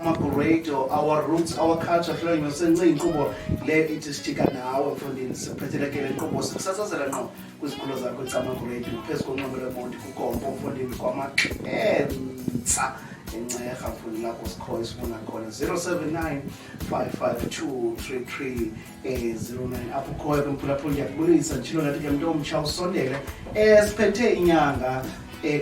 Amaguredo, our roots, our culture, hlelo nyosenze inkqubo le ithi sijika nawe mfondini, siphethele ke le nkqubo sikusasazela ngqo kwizikhululo zakho icamaguredo phezu konxweme lwemonti kukompo mfondini kwamaxentsa encerha mfondini lapho sikhoyo sifuna khona 079 552 33 09 apho ukhoyo ke mphulaphuli ndiyakubulisa nditshilo ndathi ke mntu omtsha usondele siphethe inyanga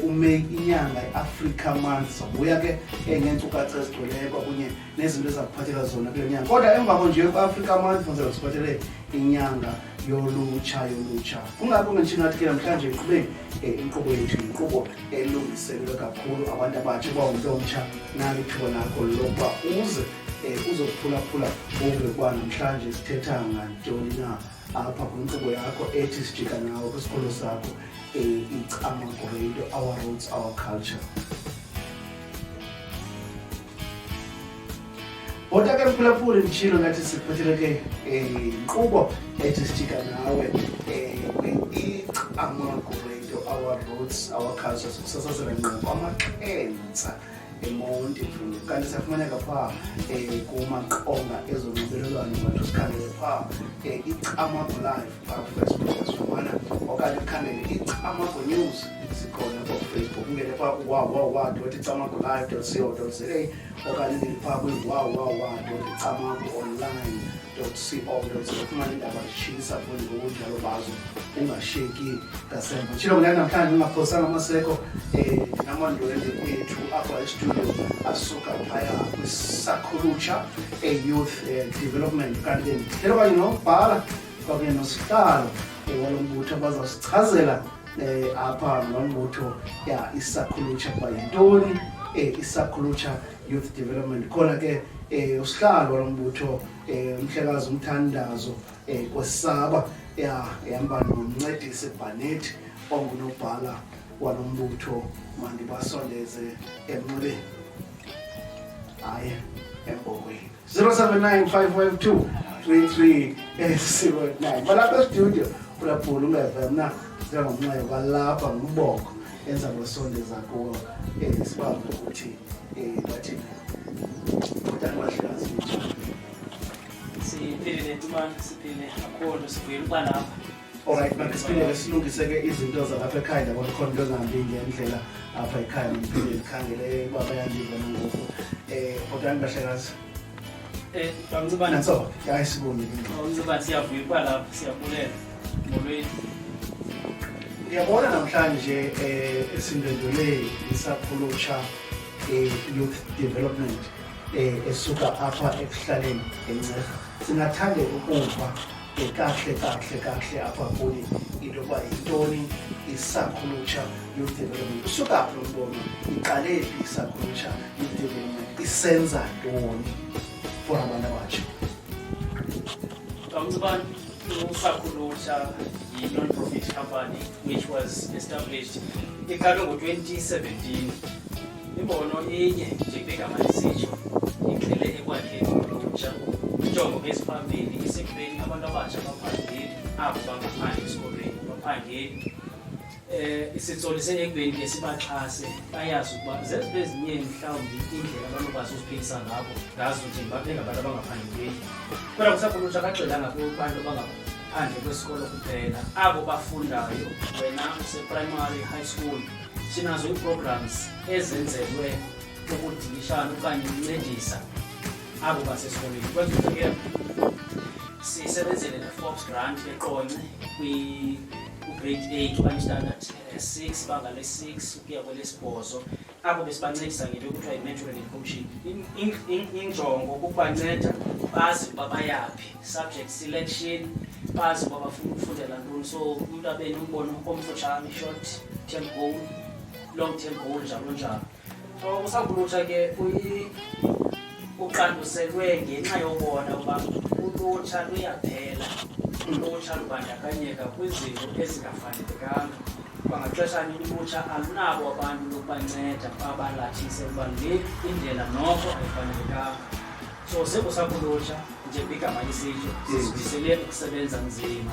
uMeyi inyanga iAfrica Month sabuya ke ngeenkcukacha ezigcweleyo kwakunye nezinto ezakuphathela zona kule nyanga kodwa emva konje kwe-Africa Month fonzela siphathele inyanga yolutsha yolutsha kungakho ngenditshilo ngathi ke namhlanje iqhubeni inkqubo yethu yinkqubo elungiselelwe kakhulu abantu abatsha uba umntu omtsha nali ithuba lakho lokuba uze uzokuphulaphula uve ukuba namhlanje sithetha ngantoni na apha kwinkqubo yakho ethi sijika nawe kwisikolo sakho icamago radio, our roots, our culture. Bhota ke mphulaphuli nditshilo ngathi sikuphathele ke inkqubo ethi sijika nawe kwi-icamago radio, our roots, our culture, sikusasazela ngqo kwamaxentsa eMonti mfundi kanti siyafumaneka phaa kumaqonga ezonxibelelwano ngathi usikhangele phaa iCamago Live phaa kuFacebook sifumana okanye ukhangele iCamago News sikhona phaa kuFacebook ungene phaa kuwawawa dot icamago live dot co dot za okanye ungene phaa kwiwawawa dot icamago online co ufumane iindaba zitshisa fundi ngokunjalo bazo ungashiyeki ngasemva tshilo mna namhlanje ungaphosanga amaseko um ndinamandwendwe kwethu apha estudio asuka phaya kwisakhulutsha e-youth development kanti ke ndihlelo kanye nobhala kwakunye nosihlalo walo mbutho abazawusichazela um apha ngalo mbutho ya isakhulutsha ukuba yintoni um isakhulutsha youth development khona ke usihlalo walo mbutho umhlekazi umthandazo kwesaba ya ehamba nomncedisi Bhanethi ongunobhala walo mbutho mandibasondeze emnxebeni hayi embokweni 079 552 3379 balapha estudio phulaphula ungeve mna njengomnxeba balapha ngumbongo enza ngosondeza kuwo sibambe ukuthi bathini kodwa bahlekazi Siphilile Ntumane, siphile kakhulu, sivuyela ukuba lapha. Alright, make siphinde silungise ke izinto zalapha ekhaya ndabona khona into ezingahambi ngendlela apha ekhaya ndiphinde ndikhangele uba bayandiva nangoku. Bhotani bahlekazi. Bamncibane. Nantso, hayi sibone ke. Bamncibane siyavuya ukuba lapha, siyabulela. Molweni. Ndiyabona namhlanje esindwendwele isakhulutsha youth development esuka apha ekuhlaleni eNcerha. Singathande ukuva kahle kahle kahle apha kuni into yokuba yintoni iSakhulutsha Youth Development. Usuka phi lo mbono? Iqale phi iSakhulutsha Youth Development? Isenza ntoni for abantu abatsha? Bamncibane, uSakhulutsha yi-non-profit company which was established iqalwe ngo-2017. Imbono inye njengoba igama lisitsho igxile ekwakheni ulutsha. Injongo ke esiphambili isekubeni abantu abatsha baphangeli, abo bangaphandle esikolweni baphangeli. Isitsolise ekubeni ke sibaxhase bayazi ukuba zeziphi ezinye mhlawumbi iindlela abanokwazi uziphilisa ngabo ngazo njengoba bengabantu abangaphangeliyo. Kodwa kusakulutsha akagxilanga kubantu abangaphandle kwesikolo kuphela, abo bafundayo, wena use-primary, high school, sinazo ii-programs ezenzelwe ukudilishana okanye ukuncedisa abo basesikolweni. Kwenza umzekelo, sisebenzele ne-Forbes Grant eQonce kwi-grade 8 okanye standard 6, banga le-6 ukuya kwelesibhozo, apho besibancedisa ngento ekuthiwa yi-mentoring and coaching. Injongo kukubanceda bazi ukuba bayaphi, subject selection, bazi ukuba bafuna ukufundela ntoni. So umntu abe nombono omfutshane, short term goal, long term goal, njalo njalo. So usakulutsha ke uqanduselwe ngenxa yobona ukuba ulutsha luyaphela, ulutsha lubandakanyeka kwizinto ezingafanelekanga. Kwangaxeshanye ulutsha alunabo abantu lokubanceda babalathise ukuba le indlela noko ayifanelekanga. So sekusakulutsha njengoba igama lisitsho, sizimisele ukusebenza nzima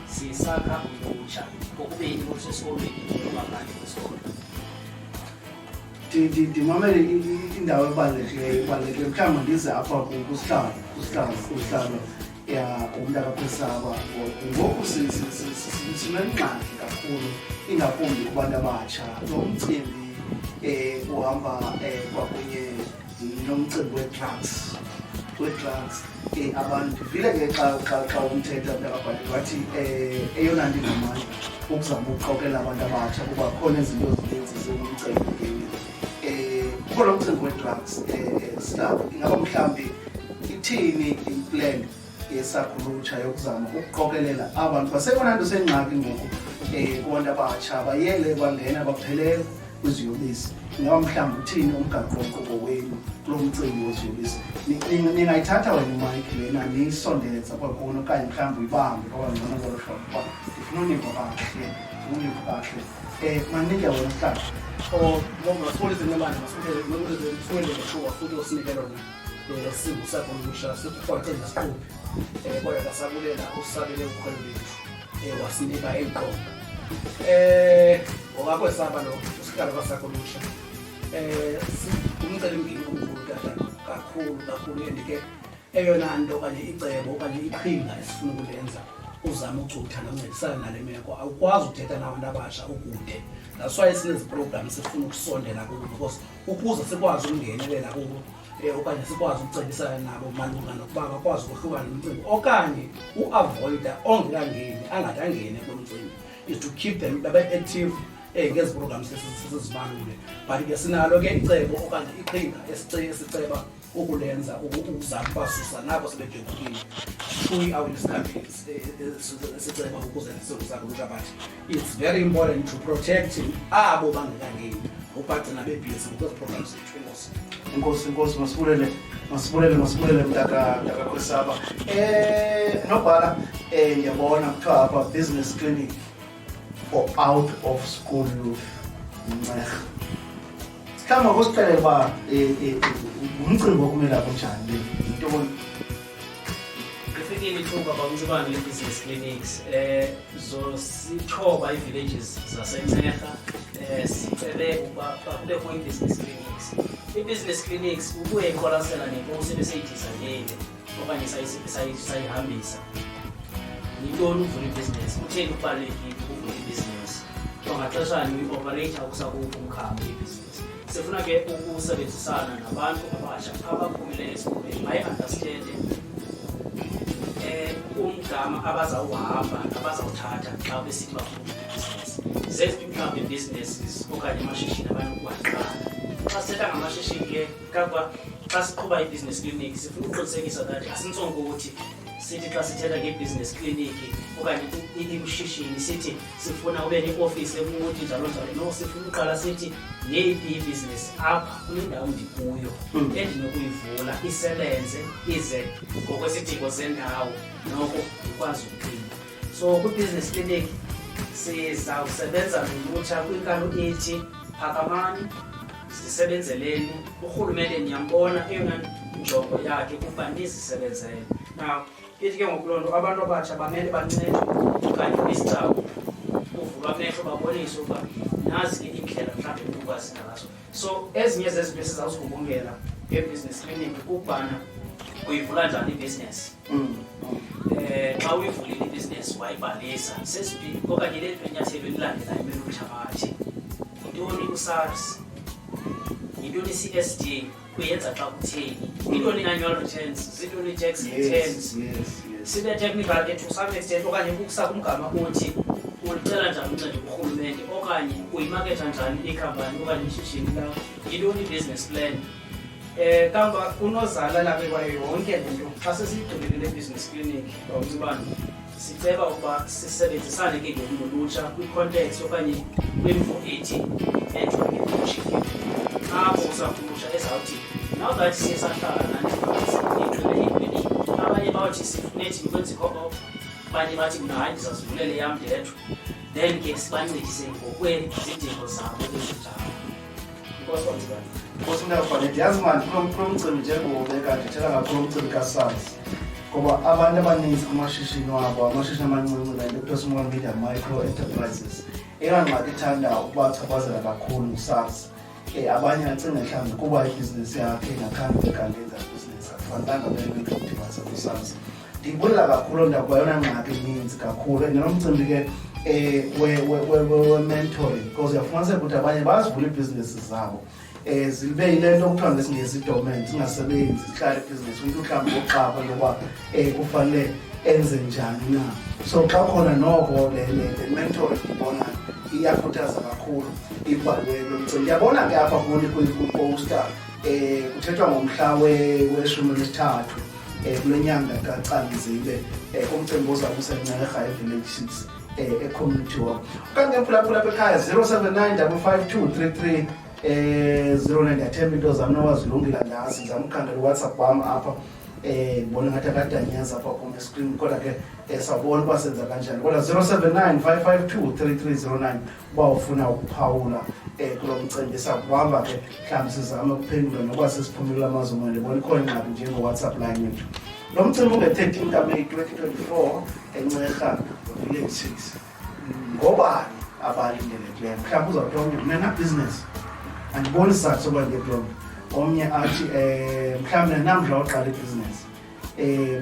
sisakha ulutsha ngokube ulutsha esikolweni nolungaphandle kwesikolo. Ndimamele indawo ebalulekileyo, ebalulekileyo. Mhlawumbi ndize apha kusihlalo, kusihlalo, kusihlalo ya umntakakhwesaba. Ngoku sinengxaki kakhulu, ingakumbi kubantu abatsha. Lo mcimbi uhamba kwakunye nomcimbi we-drugs, we-drugs. Abantu ndivile ke xa umthetha mntakabhali wathi eyona nto ingamandla ukuzama ukuqokela abantu abatsha kuba khona izinto ezininzi zingumcelimngeni. Kukho lo mcimbi we-drugs, sihlalo, ingaba mhlawumbi ithini i-plan yesakhulutsha yokuzama ukuqokelela abantu baseyona nto sengxaki ngoku kubantu abatsha bayele bangena baphelele kwiziyobisi? Ingaba mhlawumbi uthini umgaqo-nkqubo wenu kulo mcimbi weziyobisi? Ningayithatha wena i-mic lena niyisondeza kwakuni, okanye mhlawumbi uyibambe kwaba ngcono ngolo hlobo, uba ndifuna univa kakuhle, ndifuna univa kakuhle. Manike wena sihlalo. Oh, masibulise ncebane, masibulise ngethuba futhi osinike lona singuSakho Lusha, sikurhwaqe nesiquphe. Kodwa kasabulela usabele ukhwelo lethu, wasinika eli qonga. Ngokakwesaba lo usihlalo kwaSakho Lusha. Umcelimngeni omkhulu tata, kakhulu kakhulu, and ke eyona nto okanye icebo okanye iqhinga esifuna ukulenza uzama ucutha noncedisana nale meko, awukwazi uthetha nabantu abatsha ukude. That's why sinezi program sifuna ukusondela kubo, because ukuze sikwazi ukungenelela kubo okanye sikwazi ukucebisana nabo malunga nokuba bakwazi ukohlukana nomcimbi okanye u-avoida ongekangeni angathi angene kulo mcimbi, is to keep them babe-active ngezi programs sesizibalule. But ke sinalo ke icebo okanye iqhinga esiceba ukulenza ukuzama ubasusa nabo sebedyokile through i-awareness campaigns esiceba ukuzenza lusha. But it's very important to protect abo bangekangeni ngokubagcina bebhizi ngokwezi programs zethu. Enkosi. Enkosi, enkosi, masibulele, masibulele, masibulele mntakakhwesaba. Nobhala, ndiyabona kuthiwa apha business clinic for out of school youth, Ncerha. Mhlawumbi akusixelele uba ngumcimbi okumela kunjani le, yintoni? Lifikile ithuba kwaMncibane le-business clinics. Zosithoba ii-villages zaseNcerha, sicele ukuba kubekho ii-business clinics. Ii-business clinics ubuye iqwalasela nenkosi ebeseyidizayinile okanye sayihambisa. Yintoni uvula ibhizinesi? Kutheni kubalulekile ukuvula ibhizinesi? Kwangaxeshanye uyi-opereyitha ukusakuphi umkhamo ibhizinesi? Sifuna ke ukusebenzisana nabantu abatsha abaphumelele esikolweni, bayi-understande umgama abazawuhamba, abazawuthatha xa besithi bafuna ibhizinesi. Zeziphi mhlawumbi ii-businesses okanye amashishini abanokuwaqala? Xa sithetha ngamashishini ke, kakuba xa siqhuba i-business clinic sifuna ukuqinisekisa that asintsongokuthi sithi xa sithetha nge-business clinic okanye ushishini sithi sifuna ube neofisi ekuthi njalo njalo. No, sifuna uqala sithi yeyiphi ibhizinesi apha kule ndawo ndikuyo endinokuyivula isebenze ize ngokwesidingo zendawo, noko ndikwazi ukuphila. So kwi-business clinic sizawusebenza nolutsha kwinkalo ethi phakamani, zisebenzeleni. Urhulumente niyambona, eyona njongo yakhe kukuba nizisebenzele. Now ithi ke ngoku loo nto abantu abatsha bamele bancedwe okanye kwisigcawu kuvulwa amehlo, baboniswe ukuba nazi ke iindlela mhlawumbi enokukwazi ngazo. So ezinye zezinto esizawuzigubungela nge-business clinic kukubana uyivula njani ibhizinesi, xa uyivulile ibhizinesi wayibhalisa, sesiphi okanye leliphi inyathelo elilandelayo kumele ulithabathe, yintoni uSARS, yintoni i-CSD, kuyenza xa kutheni, yintoni i-annual returns, zintoni i-tax returns. Sibe technical ke to some extent, okanye kukusa kumgama othi ulicela njani uncedo kurhulumente okanye uyimaketha njani ikhampani okanye ishishini lakho, yintoni i-business plan. Kamva unozala lake kwayo yonke le nto, xa sesiyigqibile le business clinic bawuncibane, siceba ukuba sisebenzisane ke ngoku nolutsha kwi-context okanye kwimvo ethi entrepreneurship, apho usakulutsha ezawuthi now that siye sahlala nani phantsi igqibe entweni, abanye bawuthi sifunethi ukwenza i-co-op, abanye bathi mna hayi, ndizazivulele yam ndedwa, then ke sibancedise ngokwezidingo zabo ezinjalo. Inkosi bamncibane. Nkosi mntakabhale, ndiyazi mani kulo mcimbi njengobeka ndithetha ngakulo mcimbi kaSARS, ngoba abantu abaninzi kumashishini wabo, amashishini amancinci, le nto kuthiwa small medium micro enterprises, eyona ngxaki ithanda ukubachaphazela kakhulu nguSARS. Abanye acinge mhlawumbi kuba ibhizinesi yakhe ingakhange ibe kanti yenza ibhizinesi, akufanelanga benento ukudibanisa kuSARS. Ndiyibulela kakhulu loo ndaba kuba yona ngxaki ininzi kakhulu, and nomcimbi ke we-mentoring, because uyafumaniseka ukuthi abanye bazivula iibhizinesi zabo zibe yile nto kuthiwa ngesiNgesi i-dormant, zingasebenzi, zihlale ibhizinesi, umntu mhlawumbi ngoxakwa loba kufanele enze njani na. So xa khona noko le mentoring ndibona iyakhuthaza kakhulu, ibhalwe lo mcimbi. Ndiyabona ke apha kuni kwiposta kuthethwa ngomhla we-13 kule nyanga kaCanzibe, umcimbi ozawube useNcerha eVillage 6 e-community hall. Okanye mphulaphula apha ekhaya, 079 552 33 09. Ndiyathemba into zam noba zilungile, andazi, ndizama ukukhangela uWhatsApp wam apha, ndibona ngathi akadanyaza apha kum escreen, kodwa ke sawubona uba senza kanjani. Kodwa 079 552 3309 uba ufuna ukuphawula kulo mcimbi, sakubamba ke mhlawumbi sizame ukuphendula noba sesiphumile kula mazwe. Ndibona ikhona ingxaki njengoWhatsApp line yethu. Lo mcimbi unge-13 kaMeyi 2024 eNcerha Village 6. Ngobani abalindelekileyo? Mhlawumbi uzawuthi omnye, mna nabhizinesi andiboni isizathu sokuba ndiye kuloo nto. Omnye athi mhlawumbi namdla woqala ibhizinesi.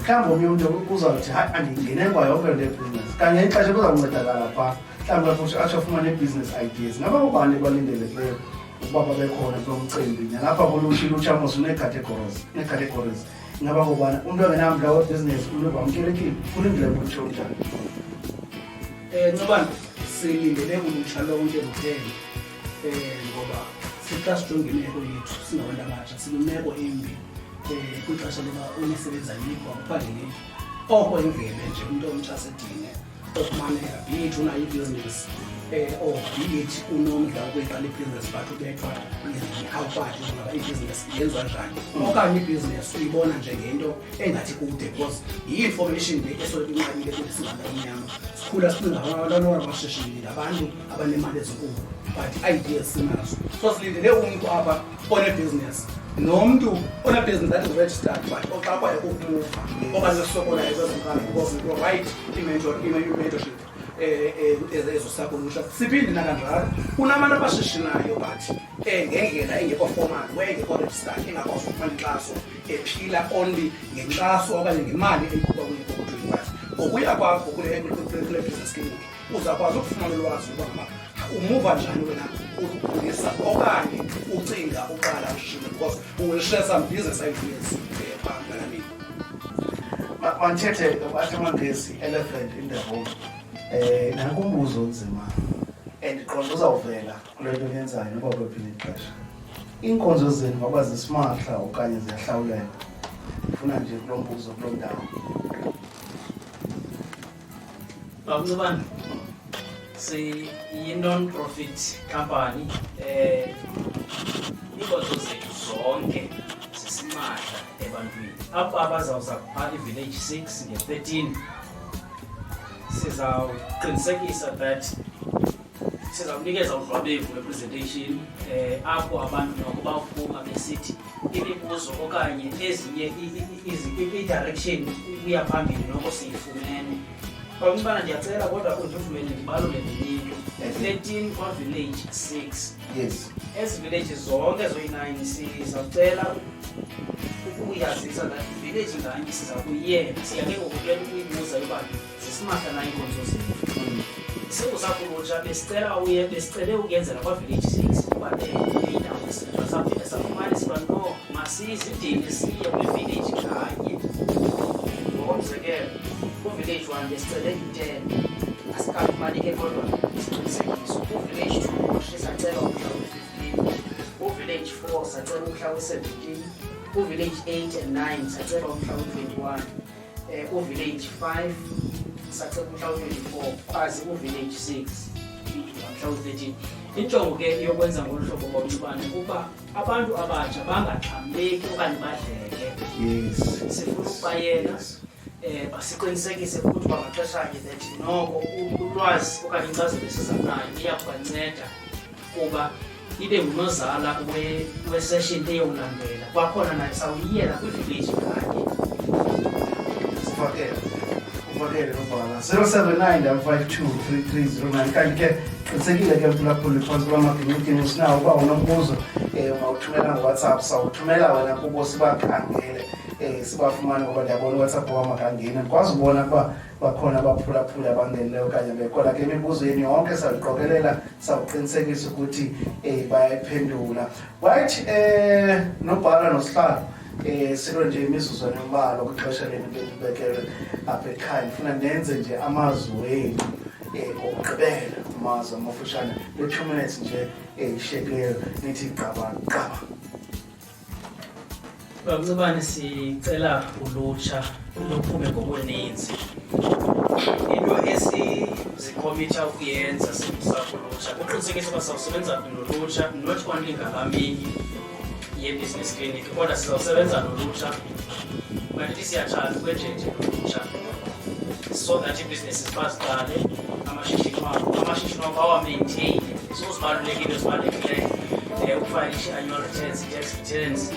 Mhlawumbi omnye umntu uzawuthi hayi, andingene kwa yonke le nto yebhizinesi. Kanye ixesha kuzawuncedakala phaa, mhlawumbi futhi atsho afumane ii-business ideas. Ngaba ngobani abalindelekileyo ukuba babe khona kulo mcimbi? Nalapha kulutsha, ilutsha mos nee-categories. Ingaba ngobani? Umntu ongenamdla webhizinesi, umntu wamkelekile? Kulindeleke ulutsha olunjani? Ncobana, silindele ulutsha lonke luphela, ngoba sixa sijonge imeko yethu singabantu abatsha, sikwimeko embi kwixesha loba imisebenzi ayikho, akuphangeleki. Oko imvele nje umntu omtsha sedine okumanela, be it unayo ibhizinesi or be it unomdla wokuyiqala ibhizinesi but ubethwa yikhawupati ngaba ibhizinesi yenziwa njani, okanye ibhizinesi uyibona njengento engathi kude, because yi-information le esoloko inqabile kuthi singabantu abamnyama. Sikhula sicinga abantwana bamashishini ngabantu abanemali ezinkulu, but ideas sinazo. So silindele umntu apha onebhizinesi nomntu onebhizinesi that is registered but oxakwayo kukumuva okanye osokolayo kwezemali, because we provide i-mentorship ezosakulutsha. Siphinde nakanjalo, kunabantu abashishinayo but ngendlela engekho formal, engekho registered, engakwazi ukufumana inkxaso, ephila only ngenkxaso okanye ngemali eyikhupha kuye epokothweni. But ngokuya kwakho kule business clinic uzawukwazi ukufumana ulwazi uba ngaba umuva njani wena ukhulisa okanye ucinga uqala ushishini, because we will share some business ideas phaa ngalaa mini. Mandithethe athi amaNgesi, elephant in the room. Nanku umbuzo onzima and ndiqonda uzawuvela kule nto niyenzayo noba kwephini ixesha. Iinkonzo zenu ngoba zisimahla okanye ziyahlawulelwa? Ndifuna nje kulo mbuzo kuloo ndawo. Babuncibane, siyi-non-profit company. Iinkonzo zethu zonke zisimahla ebantwini. Apho abazawuza phaa i-Village 6 nge-13, sizawuqinisekisa that sizawunikeza udlwabevu lwe-presentation apho abantu noko bawuphuma besithi imibuzo okanye ezinye i-direction ukuya phambili noko siyifumene. Babuncibana, ndiyacela kodwa undivumele ndibalule nenye into. 13 kwaVillage 6. Ezi village zonke zoyi-9 sizawucela ukuyazisa that village nganye siza kuyiyela. Siya ke ngoku kule nto ukuyibuza yoba zisimahla na iinkonzo zethu. Singusakulutsha besicela uye besicele ukuyenzela kwaVillage 6 kuba le indawo esithiwa, saphinda safumanisa uba no, masizidine siye kwivillage nganye. Ngokomzekelo, kuvillage 1 besicele i-10, asikafumani ke kodwa isiqinisekiso. Kuvillage 2 sacela umhla we-15, kuvillage 4 sacela umhla we-17, kuvillage 8 and 9 sacela umhla we-21, uvillage 5 sacela umhla we-24, kwazi uvillage 6 mhla we-13. Injongo ke yokwenza ngolu hlobo bomncibane kuba abantu abatsha bangaxhamleki okanye badleke. Sifuna ukubayela basiqinisekise futhi uba ngaxeshanye that noko ulwazi okanye inkcazelo esiza nayo iya kubanceda kuba ibe ngunozala wesession eyowulandela. Kwakhona nayo sawuyiyela kwivillage nganye. Uvakele. Uvakele nobhala 079 552 3309. Kanti ke qinisekile ke, mphulaphuli, phantsi kula maginyuginyu sinawo, uba unombuzo ungawuthumela ngoWhatsApp, sawuthumela wena kubo, sibakhangele, sibafumane, ngoba ndiyabona uWhatsApp wam akangeni, andikwazi ubona ukuba bakhona abaphulaphuli abangenileyo okanye bekhona. Ke imibuzo yenu yonke sawuyiqokelela, sawuqinisekisa ukuthi bayayiphendula. Right, nobhala nosihlalo, silo nje imizuzwana embalwa kwixesha lenu belibekelwe apha ekhaya. Ndifuna nenze nje amazwi wenu okugqibela, amazwi amafutshane, le-2 minutes nje ishiyekileyo, nithi gqaba gqaba. Bancibane, sicela ulutsha luphume ngobuninzi. Into esizikhomitha ukuyenza singusapho ulutsha kuqinisekisa uba sawusebenza nolutsha, not only ngalaa mini ye-business clinic, kodwa sizawusebenza nolutsha, mandithi siyatshata ukwenjenje nolutsha, so that ii-businesses baziqale amashishini wabo, amashishini wabo bawa-maintaine. So zibalulekile, zibalulekileyo ukufayilisha i-annual returns, i-tax returns,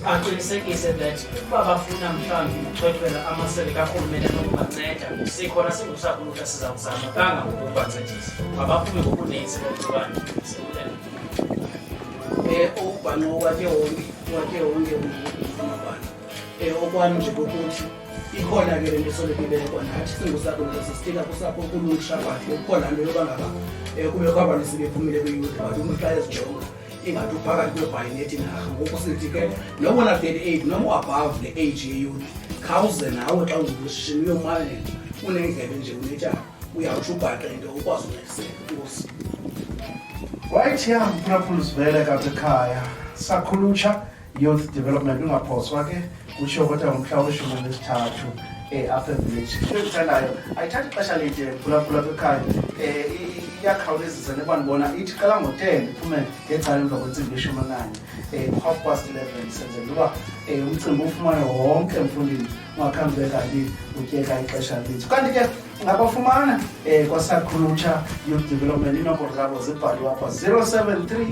aqinisekise that ukuba bafuna mhlawumbi ukuchwechwela amasebe karhulumente nokubanceda, sikhona singusapho ulutsha, siza kuzama kangangokubancedisa. Mabaphume ngobuninzi bomcibane, sibulela. Ubhanqo watye wonke, watye wonke umabhala. Okwam nje kokuthi ikhona ke le nto isoloko ibekwa nathi singusapho lutsha, sistika kusapho kulutsha, but kukhona nto yoba ngaba kubekho abantu sebephumile kwi-youth, but umntu xa ezijonga ingathi uphakathi kwebhayi nethi narha. Ngoku sithi ke noba una-38 noma u-above le age ye-youth, khawuze nawe xa ungumshishini uyomamela, unendlebe nje unetyala, uyawutsho ubhaqe into ukwazi uncediseka. Enkosi. Right, ya, mphulaphula, sivele kapha ekhaya, Sakhulutsha Youth Development. Ungaphoswa ke kutsho, kodwa ngomhla we-13 apha e-village. Into endithandayo, ayithathi ixesha lide, mphulaphula apha ekhaya, iyakhawulezisa neba ndibona ithi qala ngo-10, iphume ngecala emva kwentsimbi ye-11, 11:30. Senzela uba umcimbi ufumane wonke, mfundini, ungakhambi ube kanti utyeka ixesha lethu. Kanti ke ungabafumana kwaSakhulutsha Youth Development, iinombolo zabo zibhaliwe apha: 073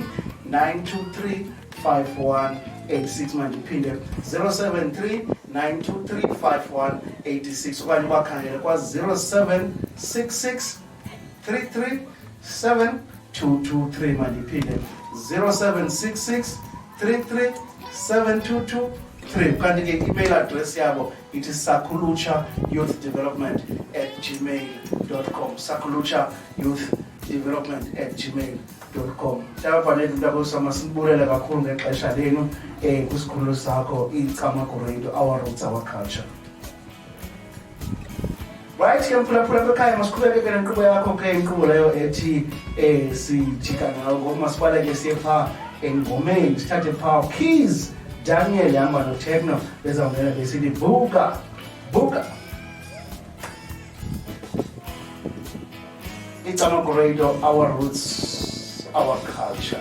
923 5186. Manje iphinde: 073 923 5186, okanye ubakhangele kwa-0766 33 7223. Manje iphinde: 0766 33 7223. Kanti ke i-email address yabo ithi sakhulutsha youth development@gmail.com, sakhulutsha youth development@gmail.com. Ntababhaneli, mntakosa, masibulele kakhulu ngexesha lenu kwisikhululo sakho iCamagu Radio, our roots, our culture. Right ke, mphulaphula apha ekhaya, masiqhubeke ke nenkqubo yakho ke, inkqubo leyo ethi sijika ngayo. Ngoku masibaleke siye phaa engomeni, sithathe phaa Keys Daniel hamba noTechno, bezawungena besithi buka buka. ICamagu Radio, our roots, our culture.